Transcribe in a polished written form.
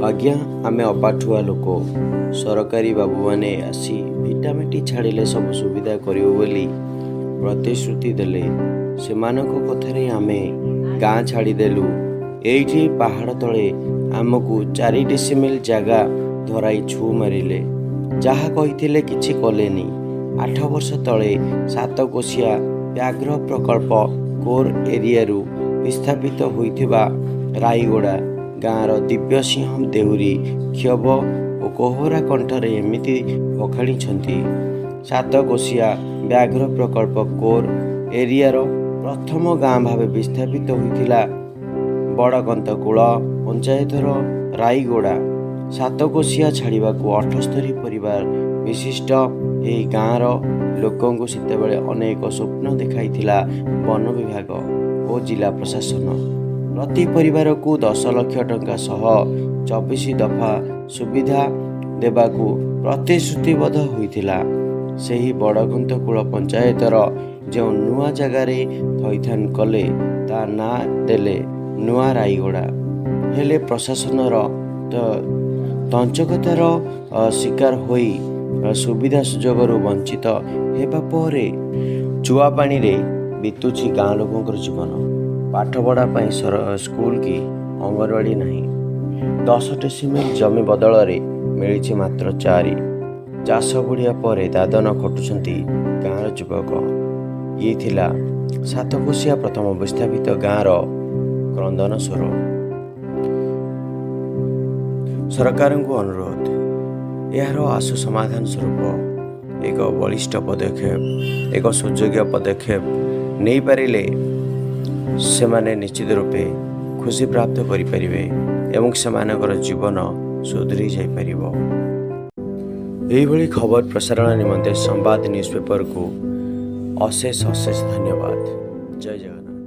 ଆଜ୍ଞା, ଆମେ ଅପାଠୁଆ ଲୋକ। ସରକାରୀ ବାବୁମାନେ ଆସି ଭିଟାମାଟି ଛାଡ଼ିଲେ ସବୁ ସୁବିଧା କରିବୁ ବୋଲି ପ୍ରତିଶ୍ରୁତି ଦେଲେ। ସେମାନଙ୍କ କଥାରେ ଆମେ ଗାଁ ଛାଡ଼ିଦେଲୁ। ଏଇଠି ପାହାଡ଼ ତଳେ ଆମକୁ 4 ଡିସିମିଲ ଜାଗା ଧରାଇ ଛୁ ମାରିଲେ। ଯାହା କହିଥିଲେ କିଛି କଲେନି। 8 ବର୍ଷ ତଳେ ସାତକୋଶିଆ ବ୍ୟାଘ୍ର ପ୍ରକଳ୍ପ କୋର୍ ଏରିଆରୁ ବିସ୍ଥାପିତ ହୋଇଥିବା ରାଇଗୋଡ଼ା ଗାଁର ଦିବ୍ୟସିଂହ ଦେହୁରୀ କ୍ଷୋଭ ଓ କୋହରା କଣ୍ଠରେ ଏମିତି ବଖାଣିଛନ୍ତି। ସାତକୋଶିଆ ବ୍ୟାଘ୍ର ପ୍ରକଳ୍ପ କୋର୍ ଏରିଆର ପ୍ରଥମ ଗାଁ ଭାବେ ବିସ୍ଥାପିତ ହୋଇଥିଲା ବଡ଼କନ୍ତକୁଳ ପଞ୍ଚାୟତର ରାଇଗୋଡ଼ା। ସାତକୋଶିଆ ଛାଡ଼ିବାକୁ 78 ପରିବାର ବିଶିଷ୍ଟ ଏହି ଗାଁର ଲୋକଙ୍କୁ ସେତେବେଳେ ଅନେକ ସ୍ୱପ୍ନ ଦେଖାଇଥିଲା ବନ ବିଭାଗ ଓ ଜିଲ୍ଲା ପ୍ରଶାସନ। ପ୍ରତି ପରିବାରକୁ 10 ଲକ୍ଷ ଟଙ୍କା ସହ 24 ଦଫା ସୁବିଧା ଦେବାକୁ ପ୍ରତିଶ୍ରୁତିବଦ୍ଧ ହୋଇଥିଲା। ସେହି ବଡ଼କନ୍ତକୁଳ ପଞ୍ଚାୟତର ଯେଉଁ ନୂଆ ଜାଗାରେ ଥଇଥାନ କଲେ, ତା ନାଁ ଦେଲେ ନୂଆ ରାଇଗୋଡ଼ା। ହେଲେ ପ୍ରଶାସନର ତଞ୍ଚକତାର ଶିକାର ହୋଇ ସୁବିଧା ସୁଯୋଗରୁ ବଞ୍ଚିତ ହେବା ପରେ ଚୁଆ ପାଣିରେ ବିତୁଛି ଗାଁ ଲୋକଙ୍କର ଜୀବନ। ପାଠପଢ଼ା ପାଇଁ ସ୍କୁଲ କି ଅଙ୍ଗନବାଡ଼ି ନାହିଁ। 10 ଡେସିମିଲ ଜମି ବଦଳରେ ମିଳିଛି ମାତ୍ର 4। ଚାଷ ବୁଡ଼ିବା ପରେ ଦାଦନ ଖଟୁଛନ୍ତି ଗାଁର ଯୁବକ। ଇଏ ଥିଲା ସାତକୋଶିଆ ପ୍ରଥମ ବିସ୍ଥାପିତ ଗାଁର କ୍ରନ୍ଦନ ସ୍ୱର। ସରକାରଙ୍କୁ ଅନୁରୋଧ, ଏହାର ଆଶୁ ସମାଧାନ ସ୍ୱରୂପ ଏକ ବଳିଷ୍ଠ ପଦକ୍ଷେପ, ଏକ ସୁଯୋଗ୍ୟ ପଦକ୍ଷେପ ନେଇପାରିଲେ ସେମାନେ ନିଶ୍ଚିତ ରୂପେ ଖୁସି ପ୍ରାପ୍ତ କରିପାରିବେ ଏବଂ ସେମାନଙ୍କର ଜୀବନ ସୁଧୁରି ଯାଇପାରିବ। ଏହିଭଳି ଖବର ପ୍ରସାରଣ ନିମନ୍ତେ ସମ୍ବାଦ ନ୍ୟୁଜ୍ ପେପରକୁ ଅଶେଷ ଅଶେଷ ଧନ୍ୟବାଦ। ଜୟ ଜଗନ୍ନାଥ।